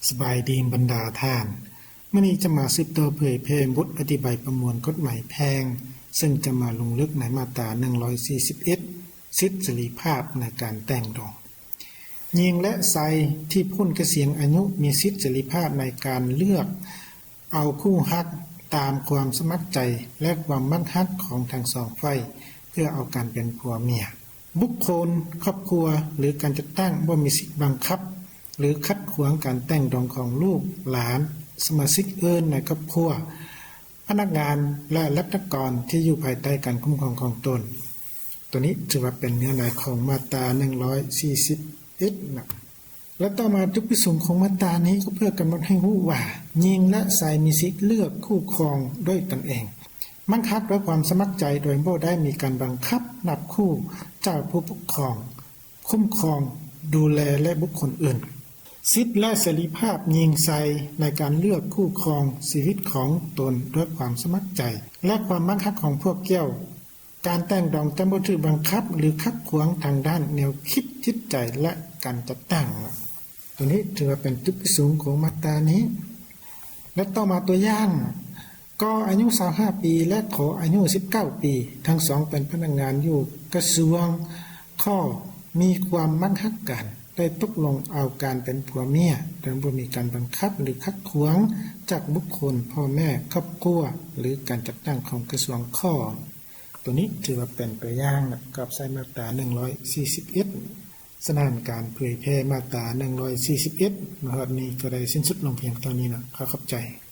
ສະບາຍດີບັນດາທ່ານ. ມື້ນີ້ຈະມາສືບຕໍ່ເຜີຍແຜ່ບົດອະທິບາຍປະມວນກົດໝາຍແພ່ງ, ເຊິ່ງຈະມາລົງເລິກໃນມາດຕາໜຶ່ງຮ້ອຍສີ່ສິບເອັດ ສິດເສລີພາບໃນການແຕ່ງດອງ. ຍິງ ແລະ ຊາຍທີ່ພົ້ນກະສຽນອາຍຸມີສິດເສລີພາບໃນການເລືອກເອົາຄູ່ຮັກຕາມຄວາມສະໝັກໃຈ ແລະ ຄວາມມັກຮັກຂອງທັງສອງຝ່າຍ ເພື່ອເອົາກັນເປັນຜົວເມຍ. ບຸກຄົນ, ຄອບຄົວ ຫຼື ການຈັດຕັ້ງບໍ່ມີສິດບັງຄັບ ຫຼື ຂັດຂວາງການແຕ່ງດອງຂອງລູກ, ຫຼານ, ສະມາຊິກອື່ນໃນຄອບຄົວ, ພະນັກງານ ແລະ ລັດຖະກອນທີ່ຢູ່ພາຍໃຕ້ການຄຸ້ມຄອງຂອງຕົນ. ໂຕນີ້ຖືວ່າເປັນເນື້ອໃນຂອງມາດຕາໜຶ່ງຮ້ອຍສີ່ສິບເອັດນະ. ແລະ ຕໍ່ມາຈຸດປະສົງຂອງມາດຕານີ້ກໍເພື່ອກຳນົດໃຫ້ຮູ້ວ່າ ຍິງ ແລະ ຊາຍມີສິດເລືອກຄູ່ຄອງດ້ວຍຕົນເອງ, ມັກຮັກດ້ວຍຄວາມສະໝັກໃຈໂດຍບໍ່ໄດ້ມີການບັງຄັບນັບຄູ່ຈາກຜູ້ປົກຄອງ, ຄຸ້ມຄອງ, ດູແລ ແລະ ບຸກຄົນອື່ນ. ສິດ ແລະ ເສລີພາບຍິງຊາຍໃນການເລືອກຄູ່ຄອງຊີວິດຂອງຕົນດ້ວຍຄວາມສະໝັກໃຈ ແລະ ຄວາມມັກຮັກຂອງພວກກ່ຽວ. ການແຕ່ງດອງຈະບໍ່ຖືກບັງຄັບ ຫຼື ຂັດຂວາງທາງດ້ານແນວຄິດ, ຈິດໃຈ ແລະ ການຈັດຕັ້ງ. ໂຕນີ້ຖືວ່າເປັນຈຸດປະສົງຂອງມາດຕານີ້. ແລະ ຕໍ່ມາຕົວຢ່າງ, ກໍອາຍຸຊາວຫ້າປີ ແລະ ຂໍອາຍຸສິບເກົ້າປີ, ທັງສອງເປັນພະນັກງານຢູ່ກະຊວງ, ຂໍມີຄວາມມັກຮັກກັນ ໄດ້ຕົກລົງເອົາກັນເປັນຜົວເມຍ ໂດຍບໍ່ມີການບັງຄັບ ຫຼື ຂັດຂວາງຈາກບຸກຄົນ, ພໍ່ແມ່, ຄອບຄົວ ຫຼື ການຈັດຕັ້ງຂອງກະຊວງຂໍ. ໂຕນີ້ຖືວ່າເປັນຕົວຢ່າງນະ ກັບໃຊ້ມາດຕາໜຶ່ງຮ້ອຍສີ່ສິບເອັດ. ສະນັ້ນ ການເຜີຍແຜ່ມາດຕາໜຶ່ງຮ້ອຍສີ່ສິບເອັດມາຮອດນີ້ກໍໄດ້ສິ້ນສຸດລົງພຽງເທົ່ານີ້ນະ. ຂໍຂອບໃຈ.